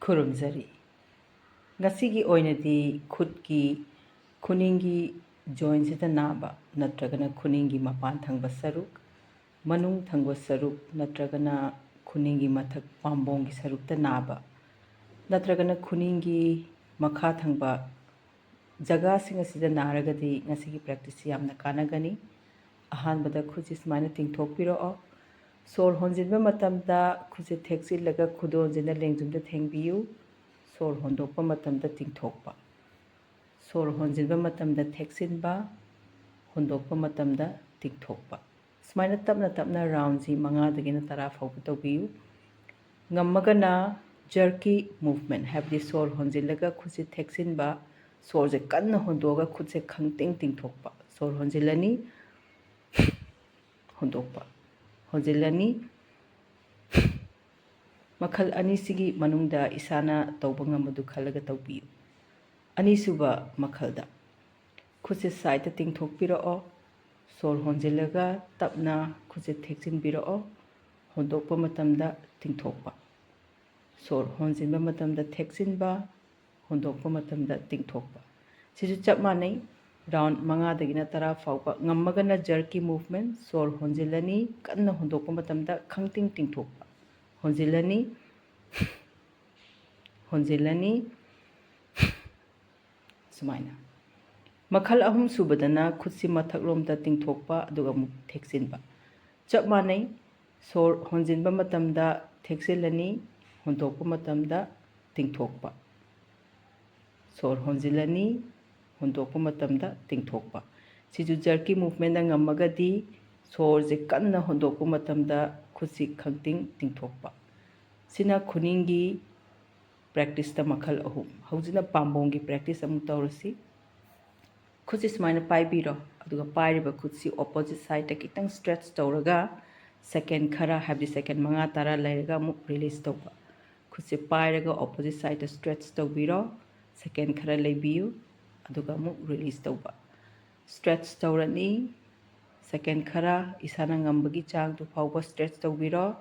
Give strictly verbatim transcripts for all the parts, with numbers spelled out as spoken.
ꯈꯨꯔꯨꯝꯖꯔꯤ꯫ ꯉꯁꯤꯒꯤ ꯑꯣꯏꯅꯗꯤ ꯈꯨꯠꯀꯤ ꯈꯨꯅꯤꯡꯒꯤ jointꯁꯤꯗ ꯅꯥꯕ ꯅꯠꯇ꯭ꯔꯒꯅ ꯈꯨꯅꯤꯡꯒꯤ ꯃꯄꯥꯟ ꯊꯪꯕ ꯁꯔꯨꯛ, ꯃꯅꯨꯡ ꯊꯪꯕ ꯁꯔꯨꯛ ꯅꯠꯇ꯭ꯔꯒꯅ ꯈꯨꯅꯤꯡꯒꯤ ꯃꯊꯛ ꯄꯥꯝꯕꯣꯝꯒꯤ ꯁꯔꯨꯛꯇ ꯅꯥꯕ ꯅꯠꯇ꯭ꯔꯒꯅ ꯈꯨꯅꯤꯡꯒꯤ ꯃꯈꯥ ꯊꯪꯕ ꯖꯒꯥꯁꯤꯡ ꯑꯁꯤꯗ ꯅꯥꯔꯒꯗꯤ ꯉꯁꯤꯒꯤ practiceꯁꯤ ꯌꯥꯝꯅ ꯀꯥꯟꯅꯒꯅꯤ꯫ ꯑꯍꯥꯟꯕꯗ ꯈꯨꯠꯁꯤ ꯁꯨꯃꯥꯏꯅ ꯇꯤꯡꯊꯣꯛꯄꯤꯔꯛꯑꯣ꯫ ꯁꯣꯔ ꯍꯣꯟꯖꯤꯟꯕ ꯃꯇꯝꯗ ꯈꯨꯠꯁꯦ ꯊꯦꯛꯆꯤꯜꯂꯒ ꯈꯨꯗꯣꯟꯁꯤꯅ ꯂꯦꯡꯖꯨꯝꯗ ꯊꯦꯡꯕꯤꯌꯨ꯫ ꯁꯣꯔ ꯍꯣꯟꯗꯣꯛꯄ ꯃꯇꯝꯗ ꯇꯤꯡꯊꯣꯛꯄ꯫ ꯁꯣꯔ ꯍꯣꯟꯖꯤꯟꯕ ꯃꯇꯝꯗ ꯊꯦꯛꯆꯤꯟꯕ, ꯍꯣꯟꯗꯣꯛꯄ ꯃꯇꯝꯗ ꯇꯤꯡꯊꯣꯛꯄ꯫ ꯁꯨꯃꯥꯏꯅ ꯇꯞꯅ ꯇꯞꯅ roundꯁꯤ ꯃꯉꯥꯗꯒꯤꯅ ꯇꯔꯥ ꯐꯥꯎꯕ ꯇꯧꯕꯤꯌꯨ꯫ ꯉꯝꯃꯒꯅ jerky movement, ꯍꯥꯏꯕꯗꯤ ꯁꯣꯔ ꯍꯣꯟꯖꯤꯜꯂꯒ ꯈꯨꯠꯁꯦ ꯊꯦꯛꯆꯤꯟꯕ, ꯁꯣꯔꯁꯦ ꯀꯟꯅ ꯍꯣꯟꯗꯣꯛꯑꯒ ꯈꯨꯠꯁꯦ ꯈꯪꯇꯤꯡ ꯇꯤꯡꯊꯣꯛꯄ꯫ ꯁꯣꯔ ꯍꯣꯟꯖꯤꯜꯂꯅꯤ, ꯍꯣꯟꯗꯣꯛꯄ, ꯍꯣꯟꯖꯤꯜꯂꯅꯤ꯫ ꯃꯈꯜ ꯑꯅꯤꯁꯤꯒꯤ ꯃꯅꯨꯡꯗ ꯏꯁꯥꯅ ꯇꯧꯕ ꯉꯝꯕꯗꯨ ꯈꯜꯂꯒ ꯇꯧꯕꯤꯌꯨ꯫ ꯑꯅꯤꯁꯨꯕ ꯃꯈꯜꯗ ꯈꯨꯠꯁꯦ sideꯇ ꯇꯤꯡꯊꯣꯛꯄꯤꯔꯛꯑꯣ꯫ ꯁꯣꯔ ꯍꯣꯟꯖꯤꯜꯂꯒ ꯇꯞꯅ ꯈꯨꯠꯁꯦ ꯊꯦꯛꯆꯤꯟꯕꯤꯔꯛꯑꯣ꯫ ꯍꯣꯟꯗꯣꯛꯄ ꯃꯇꯝꯗ ꯇꯤꯡꯊꯣꯛꯄ꯫ ꯁꯣꯔ ꯍꯣꯟꯖꯤꯟꯕ ꯃꯇꯝꯗ ꯊꯦꯛꯆꯤꯟꯕ, ꯍꯣꯟꯗꯣꯛꯄ ꯃꯇꯝꯗ ꯇꯤꯡꯊꯣꯛꯄ꯫ ꯁꯤꯁꯨ ꯆꯞ ꯃꯥꯟꯅꯩ꯫ Round ꯃꯉꯥꯗꯒꯤꯅ ꯇꯔꯥ ꯐꯥꯎꯕ꯫ ꯉꯝꯃꯒꯅ jerky movement, ꯁꯣꯔ ꯍꯣꯟꯖꯤꯜꯂꯅꯤ, ꯀꯟꯅ ꯍꯣꯟꯗꯣꯛꯄ ꯃꯇꯝꯗ ꯈꯪꯇꯤꯡ ꯇꯤꯡꯊꯣꯛꯄ꯫ ꯍꯣꯟꯖꯤꯜꯂꯅꯤ, ꯍꯣꯟꯖꯤꯜꯂꯅꯤ, ꯁꯨꯃꯥꯏꯅ꯫ ꯃꯈꯜ ꯑꯍꯨꯝ ꯁꯨꯕꯗꯅ ꯈꯨꯠꯁꯤ ꯃꯊꯛꯂꯣꯝꯗ ꯇꯤꯡꯊꯣꯛꯄ, ꯑꯗꯨꯒ ꯑꯃꯨꯛ ꯊꯦꯛꯆꯤꯟꯕ꯫ ꯆꯞ ꯃꯥꯟꯅꯩ꯫ ꯁꯣꯔ ꯍꯣꯟꯖꯤꯟꯕ ꯃꯇꯝꯗ ꯊꯦꯛꯆꯤꯜꯂꯅꯤ, ꯍꯣꯟꯗꯣꯛꯄ ꯃꯇꯝꯗ ꯇꯤꯡꯊꯣꯛꯄ꯫ ꯁꯣꯔ ꯍꯣꯟꯖꯤꯜꯂꯅꯤ, ꯍꯣꯟꯗꯣꯛꯄ ꯃꯇꯝꯗ ꯇꯤꯡꯊꯣꯛꯄ꯫ ꯁꯤꯁꯨ jerky movementꯅ ꯉꯝꯃꯒꯗꯤ ꯁꯣꯔꯁꯦ ꯀꯟꯅ ꯍꯣꯟꯗꯣꯛꯄ ꯃꯇꯝꯗ ꯈꯨꯠꯁꯤ ꯈꯪꯇꯤꯡ ꯇꯤꯡꯊꯣꯛꯄ꯫ ꯁꯤꯅ ꯈꯨꯅꯤꯡꯒꯤ practiceꯇ ꯃꯈꯜ ꯑꯍꯨꯝ꯫ ꯍꯧꯖꯤꯛꯅ ꯄꯥꯝꯕꯣꯝꯒꯤ practice ꯑꯃꯨꯛ ꯇꯧꯔꯁꯤ꯫ ꯈꯨꯠꯁꯤ ꯁꯨꯃꯥꯏꯅ ꯄꯥꯏꯕꯤꯔꯣ, ꯑꯗꯨꯒ ꯄꯥꯏꯔꯤꯕ ꯈꯨꯠꯁꯤ opposite sideꯇ ꯈꯤꯇꯪ stretch ꯇꯧꯔꯒ second ꯈꯔ, ꯍꯥꯏꯕꯗꯤ second ꯃꯉꯥ ꯇꯔꯥ ꯂꯩꯔꯒ ꯑꯃꯨꯛ release ꯇꯧꯕ꯫ ꯈꯨꯠꯁꯦ ꯄꯥꯏꯔꯒ opposite sideꯇ stretch ꯇꯧꯕꯤꯔꯣ, second ꯈꯔ ꯂꯩꯕꯤꯌꯨ, ꯑꯗꯨꯒ ꯑꯃꯨꯛ release ꯇꯧꯕ꯫ Stretch ꯇꯧꯔꯅꯤ, second ꯈꯔ ꯏꯁꯥꯅ ꯉꯝꯕꯒꯤ ꯆꯥꯡꯗꯨ ꯐꯥꯎꯕ stretch ꯇꯧꯕꯤꯔꯣ,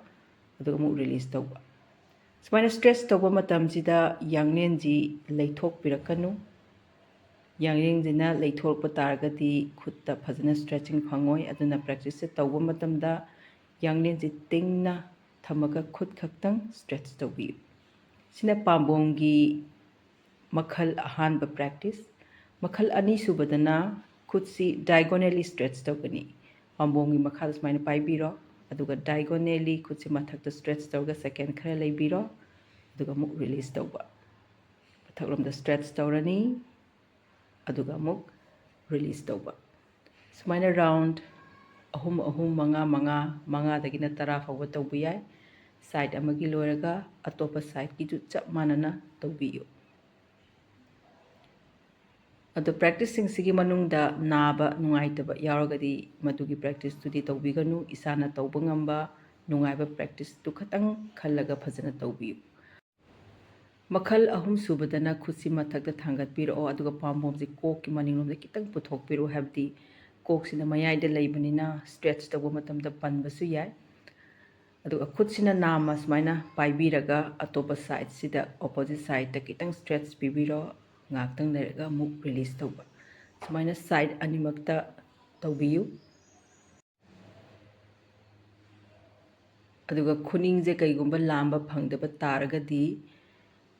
ꯑꯗꯨꯒ ꯑꯃꯨꯛ release ꯇꯧꯕ꯫ ꯁꯨꯃꯥꯏꯅ stretch ꯇꯧꯕ ꯃꯇꯝꯁꯤꯗ ꯌꯥꯡꯂꯦꯟꯁꯤ ꯂꯩꯊꯣꯛꯄꯤꯔꯛꯀꯅꯨ꯫ ꯌꯥꯡꯂꯦꯟꯁꯤꯅ ꯂꯩꯊꯣꯛꯄ ꯇꯥꯔꯒꯗꯤ ꯈꯨꯠꯇ ꯐꯖꯅ stretching ꯐꯪꯉꯣꯏ꯫ ꯑꯗꯨꯅ practice ꯁꯦ ꯇꯧꯕ ꯃꯇꯝꯗ ꯌꯥꯡꯂꯦꯟꯁꯤ ꯇꯤꯡꯅ ꯊꯝꯃꯒ ꯈꯨꯠ ꯈꯛꯇꯪ stretch ꯇꯧꯕꯤꯌꯨ꯫ ꯁꯤꯅ ꯄꯥꯝꯕꯣꯝꯒꯤ ꯃꯈꯜ ꯑꯍꯥꯟꯕ practice꯫ ꯃꯈꯜ ꯑꯅꯤꯁꯨꯕꯗꯅ ꯈꯨꯠꯁꯤ diagonally stretch ꯇꯧꯒꯅꯤ꯫ ꯄꯥꯝꯕꯣꯝꯒꯤ ꯃꯈꯥꯗ ꯁꯨꯃꯥꯏꯅ ꯄꯥꯏꯕꯤꯔꯣ, ꯑꯗꯨꯒ diagonally ꯈꯨꯠꯁꯤ ꯃꯊꯛꯇ stretch ꯇꯧꯔꯒ second ꯈꯔ ꯂꯩꯕꯤꯔꯣ, ꯑꯗꯨꯒ ꯑꯃꯨꯛ release ꯇꯧꯕ꯫ ꯃꯊꯛꯂꯣꯝꯗ stretch ꯇꯧꯔꯅꯤ, ꯑꯗꯨꯒ ꯑꯃꯨꯛ release ꯇꯧꯕ꯫ ꯁꯨꯃꯥꯏꯅ round ꯑꯍꯨꯝ, ꯑꯍꯨꯝ, ꯃꯉꯥ, ꯃꯉꯥ, ꯃꯉꯥꯗꯒꯤꯅ ꯇꯔꯥ ꯐꯥꯎꯕ ꯇꯧꯕ ꯌꯥꯏ꯫ Side ꯑꯃꯒꯤ ꯂꯣꯏꯔꯒ ꯑꯇꯣꯞꯄ sideꯀꯤꯁꯨ ꯆꯞ ꯃꯥꯟꯅꯅ ꯇꯧꯕꯤꯌꯨ꯫ ꯑꯗꯣ practiceꯁꯤꯡꯁꯤꯒꯤ ꯃꯅꯨꯡꯗ ꯅꯥꯕ, ꯅꯨꯡꯉꯥꯏꯇꯕ ꯌꯥꯎꯔꯒꯗꯤ ꯃꯗꯨꯒꯤ practiceꯇꯨꯗꯤ ꯇꯧꯕꯤꯒꯅꯨ꯫ ꯏꯁꯥꯅ ꯇꯧꯕ ꯉꯝꯕ ꯅꯨꯡꯉꯥꯏꯕ practiceꯇꯨ ꯈꯇꯪ ꯈꯜꯂꯒ ꯐꯖꯅ ꯇꯧꯕꯤꯌꯨ꯫ ꯃꯈꯜ ꯑꯍꯨꯝ ꯁꯨꯕꯗꯅ ꯈꯨꯠꯁꯤ ꯃꯊꯛꯇ ꯊꯥꯡꯒꯠꯄꯤꯔꯛꯑꯣ, ꯑꯗꯨꯒ ꯄꯥꯝꯕꯣꯝꯁꯤ ꯀꯣꯛꯀꯤ ꯃꯅꯤꯡꯂꯣꯝꯗ ꯈꯤꯇꯪ ꯄꯨꯊꯣꯛꯄꯤꯔꯛꯑꯣ, ꯍꯥꯏꯕꯗꯤ ꯀꯣꯛꯁꯤꯅ ꯃꯌꯥꯏꯗ ꯂꯩꯕꯅꯤꯅ stretch ꯇꯧꯕ ꯃꯇꯝꯗ ꯄꯟꯕꯁꯨ ꯌꯥꯏ꯫ ꯑꯗꯨꯒ ꯈꯨꯠꯁꯤꯅ ꯅꯥꯝꯃ ꯁꯨꯃꯥꯏꯅ ꯄꯥꯏꯕꯤꯔꯒ ꯑꯇꯣꯞꯄ sideꯁꯤꯗ, opposite sideꯇ ꯈꯤꯇꯪ stretch ꯄꯤꯕꯤꯔꯣ꯫ ꯉꯥꯏꯍꯥꯛꯇꯪ ꯂꯩꯔꯒ ꯑꯃꯨꯛ release ꯇꯧꯕ꯫ ꯁꯨꯃꯥꯏꯅ side ꯑꯅꯤꯃꯛꯇ ꯇꯧꯕꯤꯌꯨ꯫ ꯑꯗꯨꯒ ꯈꯨꯅꯤꯡꯁꯦ ꯀꯩꯒꯨꯝꯕ ꯂꯥꯝꯕ ꯐꯪꯗꯕ ꯇꯥꯔꯒꯗꯤ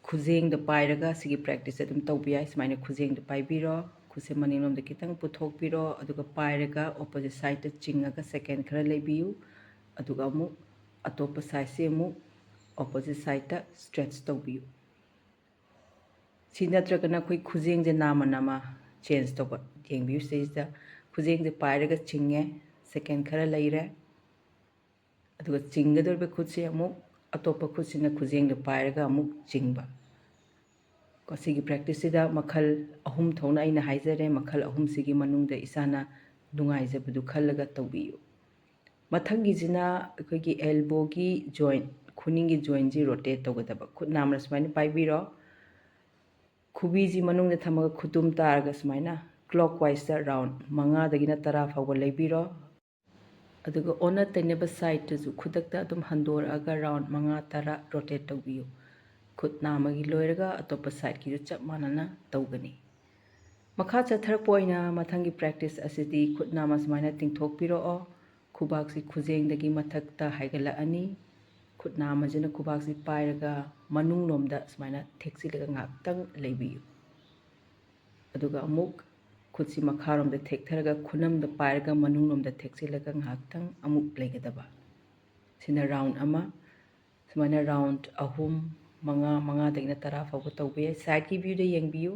ꯈꯨꯖꯦꯡꯗ ꯄꯥꯏꯔꯒ ꯁꯤꯒꯤ practice ꯑꯗꯨꯝ ꯇꯧꯕ ꯌꯥꯏ꯫ ꯁꯨꯃꯥꯏꯅ ꯈꯨꯖꯦꯡꯗ ꯄꯥꯏꯕꯤꯔꯣ, ꯈꯨꯠꯁꯦ ꯃꯅꯤꯡꯂꯣꯝꯗ ꯈꯤꯇꯪ ꯄꯨꯊꯣꯛꯄꯤꯔꯣ, ꯑꯗꯨꯒ ꯄꯥꯏꯔꯒ opposite sideꯇ ꯆꯤꯡꯉꯒ second ꯈꯔ ꯂꯩꯕꯤꯌꯨ꯫ ꯑꯗꯨꯒ ꯑꯃꯨꯛ ꯑꯇꯣꯞꯄ sideꯁꯦ ꯑꯃꯨꯛ opposite sideꯇ stretch ꯇꯧꯕꯤꯌꯨ꯫ ꯁꯤ ꯅꯠꯇ꯭ꯔꯒꯅ ꯑꯩꯈꯣꯏ ꯈꯨꯖꯦꯡꯁꯦ ꯅꯥꯝꯃ ꯅꯥꯝꯃ change ꯇꯧꯕ꯫ ꯌꯦꯡꯕꯤꯌꯨ, ꯁꯤꯗꯩꯁꯤꯗ ꯈꯨꯖꯦꯡꯁꯦ ꯄꯥꯏꯔꯒ ꯆꯤꯡꯉꯦ, second ꯈꯔ ꯂꯩꯔꯦ, ꯑꯗꯨꯒ ꯆꯤꯡꯒꯗꯧꯔꯤꯕ ꯈꯨꯠꯁꯦ ꯑꯃꯨꯛ ꯑꯇꯣꯞꯄ ꯈꯨꯠꯁꯤꯅ ꯈꯨꯖꯦꯡꯗ ꯄꯥꯏꯔꯒ ꯑꯃꯨꯛ ꯆꯤꯡꯕ꯫ ꯀꯣ, ꯁꯤꯒꯤ practiceꯁꯤꯗ ꯃꯈꯜ ꯑꯍꯨꯝ ꯊꯣꯛꯅ ꯑꯩꯅ ꯍꯥꯏꯖꯔꯦ꯫ ꯃꯈꯜ ꯑꯍꯨꯝꯁꯤꯒꯤ ꯃꯅꯨꯡꯗ ꯏꯁꯥꯅ ꯅꯨꯡꯉꯥꯏꯖꯕꯗꯨ ꯈꯜꯂꯒ ꯇꯧꯕꯤꯌꯨ꯫ ꯃꯊꯪꯒꯤꯁꯤꯅ ꯑꯩꯈꯣꯏꯒꯤ elbowꯒꯤ joint, ꯈꯨꯅꯤꯡꯒꯤ jointꯁꯤ rotate ꯇꯧꯒꯗꯕ꯫ ꯈꯨꯠ ꯅꯥꯝꯃꯅ ꯁꯨꯃꯥꯏꯅ ꯄꯥꯏꯕꯤꯔꯣ꯫ ꯈꯨꯕꯤꯁꯤ ꯃꯅꯨꯡꯗ ꯊꯝꯃꯒ ꯈꯨꯇꯨꯝ ꯇꯥꯔꯒ ꯁꯨꯃꯥꯏꯅ clockwiseꯇ round ꯃꯉꯥꯗꯒꯤꯅ ꯇꯔꯥ ꯐꯥꯎꯕ ꯂꯩꯕꯤꯔꯣ꯫ ꯑꯗꯨꯒ ꯑꯣꯟꯅ ꯇꯩꯅꯕ ꯁꯥꯏꯠꯇꯁꯨ ꯈꯨꯗꯛꯇ ꯑꯗꯨꯝ ꯍꯟꯗꯣꯔꯛꯑꯒ ꯔꯥꯎꯟ ꯃꯉꯥ ꯇꯔꯥ ꯔꯣꯇꯦꯠ ꯇꯧꯕꯤꯌꯨ꯫ ꯈꯨꯠ ꯅꯥꯝꯃꯒꯤ ꯂꯣꯏꯔꯒ ꯑꯇꯣꯞꯄ ꯁꯥꯏꯠꯀꯤꯁꯨ ꯆꯞ ꯃꯥꯟꯅꯅ ꯇꯧꯒꯅꯤ꯫ ꯃꯈꯥ ꯆꯠꯊꯔꯛꯄ ꯑꯣꯏꯅ ꯃꯊꯪꯒꯤ ꯄ꯭ꯔꯦꯛꯇꯤꯁ ꯑꯁꯤꯗꯤ ꯈꯨꯠ ꯅꯥꯝꯃ ꯁꯨꯃꯥꯏꯅ ꯇꯤꯡꯊꯣꯛꯄꯤꯔꯛꯑꯣ꯫ ꯈꯨꯕꯥꯛꯁꯤ ꯈꯨꯖꯦꯡꯗꯒꯤ ꯃꯊꯛꯇ ꯍꯥꯏꯒꯠꯂꯛꯑꯅꯤ꯫ ꯈꯨꯠ ꯅꯥꯝꯃꯁꯤꯅ ꯈꯨꯕꯥꯛꯁꯤ ꯄꯥꯏꯔꯒ ꯃꯅꯨꯡꯂꯣꯝꯗ ꯁꯨꯃꯥꯏꯅ ꯊꯦꯛꯆꯤꯜꯂꯒ ꯉꯥꯏꯍꯥꯛꯇꯪ ꯂꯩꯕꯤꯌꯨ꯫ ꯑꯗꯨꯒ ꯑꯃꯨꯛ ꯈꯨꯠꯁꯤ ꯃꯈꯥꯔꯣꯝꯗ ꯊꯦꯛꯊꯔꯒ ꯈꯨꯅꯝꯗ ꯄꯥꯏꯔꯒ ꯃꯅꯨꯡꯂꯣꯝꯗ ꯊꯦꯛꯆꯤꯜꯂꯒ ꯉꯥꯏꯍꯥꯛꯇꯪ ꯑꯃꯨꯛ ꯂꯩꯒꯗꯕ꯫ ꯁꯤꯅ ꯔꯥꯎꯟ ꯑꯃ꯫ ꯁꯨꯃꯥꯏꯅ ꯔꯥꯎꯟ ꯑꯍꯨꯝ, ꯃꯉꯥ, ꯃꯉꯥꯗꯒꯤꯅ ꯇꯔꯥ ꯐꯥꯎꯕ ꯇꯧꯕ ꯌꯥꯏ꯫ ꯁꯥꯏꯠꯀꯤ ꯚ꯭ꯌꯨꯗ ꯌꯦꯡꯕꯤꯌꯨ꯫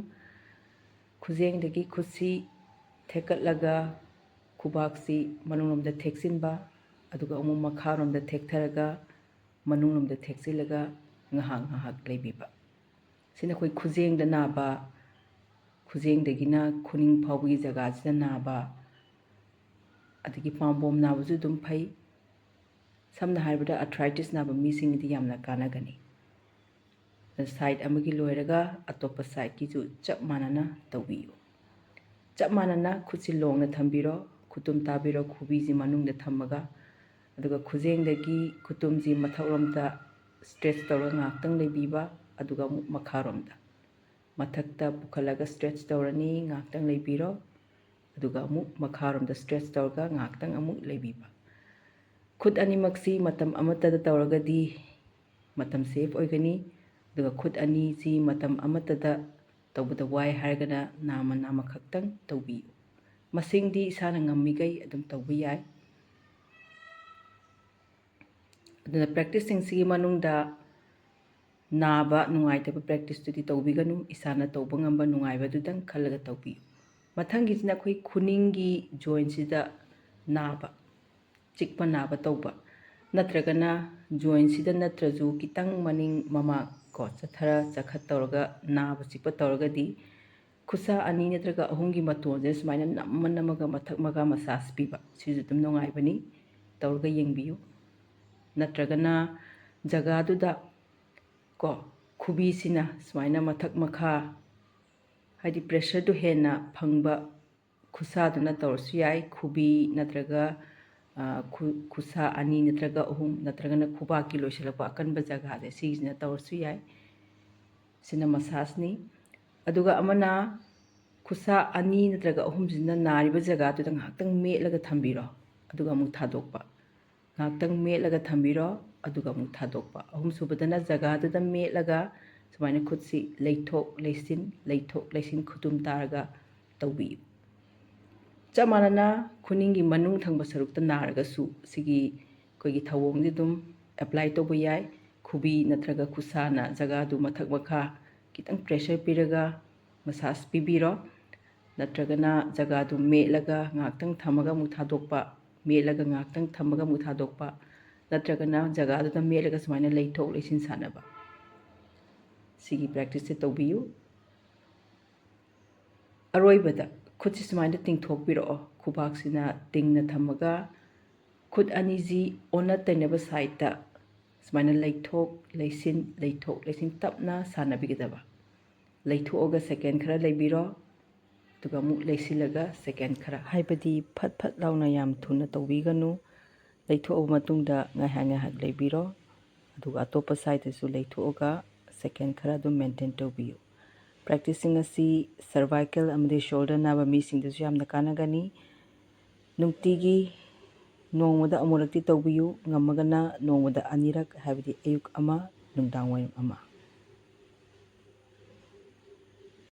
ꯈꯨꯖꯦꯡꯗꯒꯤ ꯈꯨꯠꯁꯤ ꯊꯦꯛꯀꯠꯂꯒ ꯈꯨꯕꯥꯛꯁꯤ ꯃꯅꯨꯡꯂꯣꯝꯗ ꯊꯦꯛꯆꯤꯟꯕ, ꯑꯗꯨꯒ ꯑꯃꯨꯛ ꯃꯈꯥꯔꯣꯝꯗ ꯊꯦꯛꯊꯔꯒ ꯃꯅꯨꯡꯂꯣꯝꯗ ꯊꯦꯛꯆꯤꯜꯂꯒ ꯉꯥꯏꯍꯥꯛ ꯉꯥꯏꯍꯥꯛ ꯂꯩꯕꯤꯕ꯫ ꯁꯤꯅ ꯑꯩꯈꯣꯏ ꯈꯨꯖꯦꯡꯗ ꯅꯥꯕ, ꯈꯨꯖꯦꯡꯗꯒꯤꯅ ꯈꯨꯅꯤꯡ ꯐꯥꯎꯕꯒꯤ ꯖꯒꯥꯁꯤꯗ ꯅꯥꯕ, ꯑꯗꯒꯤ ꯄꯥꯝꯕꯣꯝ ꯅꯥꯕꯁꯨ ꯑꯗꯨꯝ ꯐꯩ꯫ ꯁꯝꯅ ꯍꯥꯏꯔꯕꯗ ꯑꯥꯔꯊ꯭ꯔꯥꯏꯇꯤꯁ ꯅꯥꯕ ꯃꯤꯁꯤꯡꯒꯤꯗꯤ ꯌꯥꯝꯅ ꯀꯥꯟꯅꯒꯅꯤ꯫ ꯁꯥꯏꯠ ꯑꯃꯒꯤ ꯂꯣꯏꯔꯒ ꯑꯇꯣꯞꯄ ꯁꯥꯏꯠꯀꯤꯁꯨ ꯆꯞ ꯃꯥꯟꯅꯅ ꯇꯧꯕꯤꯌꯨ꯫ ꯆꯞ ꯃꯥꯟꯅꯅ ꯈꯨꯠꯁꯤ ꯂꯣꯡꯅ ꯊꯝꯕꯤꯔꯣ, ꯈꯨꯇꯨꯝ ꯇꯥꯕꯤꯔꯣ, ꯈꯨꯕꯤꯁꯤ ꯃꯅꯨꯡꯗ ꯊꯝꯃꯒ, ꯑꯗꯨꯒ ꯈꯨꯖꯦꯡꯗꯒꯤ ꯈꯨꯇꯨꯝꯁꯤ ꯃꯊꯛꯂꯣꯝꯗ ꯁ꯭ꯇ꯭ꯔꯦꯠꯆ ꯇꯧꯔꯒ ꯉꯥꯏꯍꯥꯛꯇꯪ ꯂꯩꯕꯤꯕ, ꯑꯗꯨꯒ ꯑꯃꯨꯛ ꯃꯈꯥꯔꯣꯝꯗ ꯃꯊꯛꯇ ꯄꯨꯈꯠꯂꯒ ꯁ꯭ꯇ꯭ꯔꯦꯠꯆ ꯇꯧꯔꯅꯤ, ꯉꯥꯏꯍꯥꯛꯇꯪ ꯂꯩꯕꯤꯔꯣ, ꯑꯗꯨꯒ ꯑꯃꯨꯛ ꯃꯈꯥꯔꯣꯝꯗ ꯁ꯭ꯇ꯭ꯔꯦꯠꯆ ꯇꯧꯔꯒ ꯉꯥꯏꯍꯥꯛꯇꯪ ꯑꯃꯨꯛ ꯂꯩꯕꯤꯕ꯫ ꯈꯨꯠ ꯑꯅꯤꯃꯛꯁꯤ ꯃꯇꯝ ꯑꯃꯠꯇꯗ ꯇꯧꯔꯒꯗꯤ ꯃꯇꯝ ꯁꯦꯐ ꯑꯣꯏꯒꯅꯤ, ꯑꯗꯨꯒ ꯈꯨꯠ ꯑꯅꯤꯁꯤ ꯃꯇꯝ ꯑꯃꯠꯇꯗ ꯇꯧꯕꯗ ꯋꯥꯏ ꯍꯥꯏꯔꯒꯅ ꯅꯥꯝꯃ ꯅꯥꯝꯃ ꯈꯛꯇꯪ ꯇꯧꯕꯤꯌꯨ꯫ ꯃꯁꯤꯡꯗꯤ ꯏꯁꯥꯅ ꯉꯝꯃꯤꯈꯩ ꯑꯗꯨꯝ ꯇꯧꯕ ꯌꯥꯏ꯫ ꯑꯗꯨꯅ ꯄ꯭ꯔꯦꯛꯇꯤꯁꯁꯤꯡꯁꯤꯒꯤ ꯃꯅꯨꯡꯗ ꯅꯥꯕ, ꯅꯨꯡꯉꯥꯏꯇꯕ ꯄ꯭ꯔꯦꯛꯇꯤꯁꯇꯨꯗꯤ ꯇꯧꯕꯤꯒꯅꯨ꯫ ꯏꯁꯥꯅ ꯇꯧꯕ ꯉꯝꯕ ꯅꯨꯡꯉꯥꯏꯕꯗꯨꯗꯪ ꯈꯜꯂꯒ ꯇꯧꯕꯤꯌꯨ꯫ ꯃꯊꯪꯒꯤꯁꯤꯅ ꯑꯩꯈꯣꯏ ꯈꯨꯅꯤꯡꯒꯤ ꯖꯣꯏꯟꯁꯤꯗ ꯅꯥꯕ, ꯆꯤꯛꯄ ꯅꯥꯕ ꯇꯧꯕ, ꯅꯠꯇ꯭ꯔꯒꯅ ꯖꯣꯏꯟꯁꯤꯗ ꯅꯠꯇ꯭ꯔꯁꯨ ꯈꯤꯇꯪ ꯃꯅꯤꯡ ꯃꯃꯥꯡ ꯀꯣ ꯆꯠꯊꯔ ꯆꯠꯈꯠ ꯇꯧꯔꯒ ꯅꯥꯕ ꯆꯤꯛꯄ ꯇꯧꯔꯒꯗꯤ, ꯈꯨꯠꯁꯥ ꯑꯅꯤ ꯅꯠꯇ꯭ꯔꯒ ꯑꯍꯨꯝꯒꯤ ꯃꯇꯣꯟꯁꯦ ꯁꯨꯃꯥꯏꯅ ꯅꯝꯃ ꯅꯝꯃꯒ ꯃꯊꯛ ꯃꯈꯥ ꯃꯁꯥꯖ ꯄꯤꯕ, ꯁꯤꯁꯨ ꯑꯗꯨꯝ ꯅꯨꯡꯉꯥꯏꯕꯅꯤ, ꯇꯧꯔꯒ ꯌꯦꯡꯕꯤꯌꯨ꯫ ꯅꯠꯇ꯭ꯔꯒꯅ ꯖꯒꯥꯗꯨꯗ ꯀꯣ ꯈꯨꯕꯤꯁꯤꯅ ꯁꯨꯃꯥꯏꯅ ꯃꯊꯛ ꯃꯈꯥ, ꯍꯥꯏꯗꯤ ꯄ꯭ꯔꯦꯁꯔꯗꯨ ꯍꯦꯟꯅ ꯐꯪꯕ ꯈꯨꯠꯁꯥꯗꯨꯅ ꯇꯧꯔꯁꯨ ꯌꯥꯏ꯫ ꯈꯨꯕꯤ ꯅꯠꯇ꯭ꯔꯒ ꯑ, ꯈꯨ-, ꯈꯨꯠꯁꯥ ꯑꯅꯤ ꯅꯠꯇ꯭ꯔꯒ ꯑꯍꯨꯝ, ꯅꯠꯇ꯭ꯔꯒꯅ ꯈꯨꯕꯥꯛꯀꯤ ꯂꯣꯏꯁꯤꯜꯂꯛꯄ ꯑꯀꯟꯕ ꯖꯒꯥꯁꯦ, ꯁꯤꯒꯤꯁꯤꯅ ꯇꯧꯔꯁꯨ ꯌꯥꯏ꯫ ꯁꯤꯅ massage ꯅꯤ꯫ ꯑꯗꯨꯒ ꯑꯃꯅ ꯈꯨꯠꯁꯥ ꯑꯅꯤ ꯅꯠꯇ꯭ꯔꯒ ꯑꯍꯨꯝꯁꯤꯅ ꯅꯥꯔꯤꯕ ꯖꯒꯥꯗꯨꯗ ꯉꯥꯏꯍꯥꯛꯇꯪ ꯃꯦꯠꯂꯒ ꯊꯝꯕꯤꯔꯣ, ꯑꯗꯨꯒ ꯑꯃꯨꯛ ꯊꯥꯗꯣꯛꯄ꯫ ꯉꯥꯏꯍꯥꯛꯇꯪ ꯃꯦꯠꯂꯒ ꯊꯝꯕꯤꯔꯣ, ꯑꯗꯨꯒ ꯑꯃꯨꯛ ꯊꯥꯗꯣꯛꯄ꯫ ꯑꯍꯨꯝꯁꯨꯕꯗꯅ ꯖꯒꯥꯗꯨꯗ ꯃꯦꯠꯂꯒ ꯁꯨꯃꯥꯏꯅ ꯈꯨꯠꯁꯤ ꯂꯩꯊꯣꯛ ꯂꯩꯁꯤꯟ, ꯂꯩꯊꯣꯛ ꯂꯩꯁꯤꯟ ꯈꯨꯇꯨꯝ ꯇꯥꯔꯒ ꯇꯧꯕꯤꯌꯨ꯫ ꯆꯞ ꯃꯥꯟꯅꯅ ꯈꯨꯅꯤꯡꯒꯤ ꯃꯅꯨꯡ ꯊꯪꯕ ꯁꯔꯨꯛꯇ ꯅꯥꯔꯒꯁꯨ ꯁꯤꯒꯤ ꯑꯩꯈꯣꯏꯒꯤ ꯊꯧꯑꯣꯡꯁꯦ ꯑꯗꯨꯝ apply ꯇꯧꯕ ꯌꯥꯏ꯫ ꯈꯨꯕꯤ ꯅꯠꯇ꯭ꯔꯒ ꯈꯨꯠꯁꯥꯅ ꯖꯒꯥꯗꯨ ꯃꯊꯛ ꯃꯈꯥ ꯈꯤꯇꯪ pressure ꯄꯤꯔꯒ massage ꯄꯤꯕꯤꯔꯣ꯫ ꯅꯠꯇ꯭ꯔꯒꯅ ꯖꯒꯥꯗꯨ ꯃꯦꯠꯂꯒ ꯉꯥꯏꯍꯥꯛꯇꯪ ꯊꯝꯃꯒ ꯑꯃꯨꯛ ꯊꯥꯗꯣꯛꯄ, ꯃꯦꯠꯂꯒ ꯉꯥꯏꯍꯥꯛꯇꯪ ꯊꯝꯃꯒ ꯑꯃꯨꯛ ꯊꯥꯗꯣꯛꯄ, ꯅꯠꯇ꯭ꯔꯒꯅ ꯖꯒꯥꯗꯨꯗ ꯃꯦꯠꯂꯒ ꯁꯨꯃꯥꯏꯅ ꯂꯩꯊꯣꯛ ꯂꯩꯁꯤꯟ ꯁꯥꯟꯅꯕ꯫ ꯁꯤꯒꯤ practice ꯁꯦ ꯇꯧꯕꯤꯌꯨ꯫ ꯑꯔꯣꯏꯕꯗ ꯈꯨꯠꯁꯤ ꯁꯨꯃꯥꯏꯅ ꯇꯤꯡꯊꯣꯛꯄꯤꯔꯛꯑꯣ꯫ ꯈꯨꯕꯥꯛꯁꯤꯅ ꯇꯤꯡꯅ ꯊꯝꯃꯒ ꯈꯨꯠ ꯑꯅꯤꯁꯤ ꯑꯣꯟꯅ ꯇꯩꯅꯕ side ꯇ ꯁꯨꯃꯥꯏꯅ ꯂꯩꯊꯣꯛ ꯂꯩꯁꯤꯟ, ꯂꯩꯊꯣꯛ ꯂꯩꯁꯤꯟ ꯇꯞꯅ ꯁꯥꯟꯅꯕꯤꯒꯗꯕ꯫ ꯂꯩꯊꯣꯛꯑꯒ second ꯈꯔ ꯂꯩꯕꯤꯔꯣ, ꯑꯗꯨꯒ ꯑꯃꯨꯛ ꯂꯩꯁꯤꯜꯂꯒ second ꯈꯔ, ꯍꯥꯏꯕꯗꯤ ꯐꯠ ꯐꯠ ꯂꯥꯎꯅ ꯌꯥꯝ ꯊꯨꯅ ꯇꯧꯕꯤꯒꯅꯨ꯫ ꯂꯩꯊꯣꯛꯑꯕ ꯃꯇꯨꯡꯗ ꯉꯥꯏꯍꯥꯛ ꯉꯥꯏꯍꯥꯛ ꯂꯩꯕꯤꯔꯣ, ꯑꯗꯨꯒ ꯑꯇꯣꯞꯄ side ꯇꯁꯨ ꯂꯩꯊꯣꯛꯑꯒ second ꯈꯔ ꯑꯗꯨꯝ maintain ꯇꯧꯕꯤꯌꯨ꯫ Practice ꯁꯤꯡ ꯑꯁꯤ cervical ꯑꯃꯗꯤ shoulder ꯅꯥꯕ ꯃꯤꯁꯤꯡꯗꯁꯨ ꯌꯥꯝꯅ ꯀꯥꯟꯅꯒꯅꯤ꯫ ꯅꯨꯡꯇꯤꯒꯤ ꯅꯣꯡꯃꯗ ꯑꯃꯨꯔꯛꯇꯤ ꯇꯧꯕꯤꯌꯨ, ꯉꯝꯃꯒꯅ ꯅꯣꯡꯃꯗ ꯑꯅꯤꯔꯛ, ꯍꯥꯏꯕꯗꯤ ꯑꯌꯨꯛ ꯑꯃ, ꯅꯨꯡꯗꯥꯡ ꯋꯥꯏꯔꯝ ꯑꯃ꯫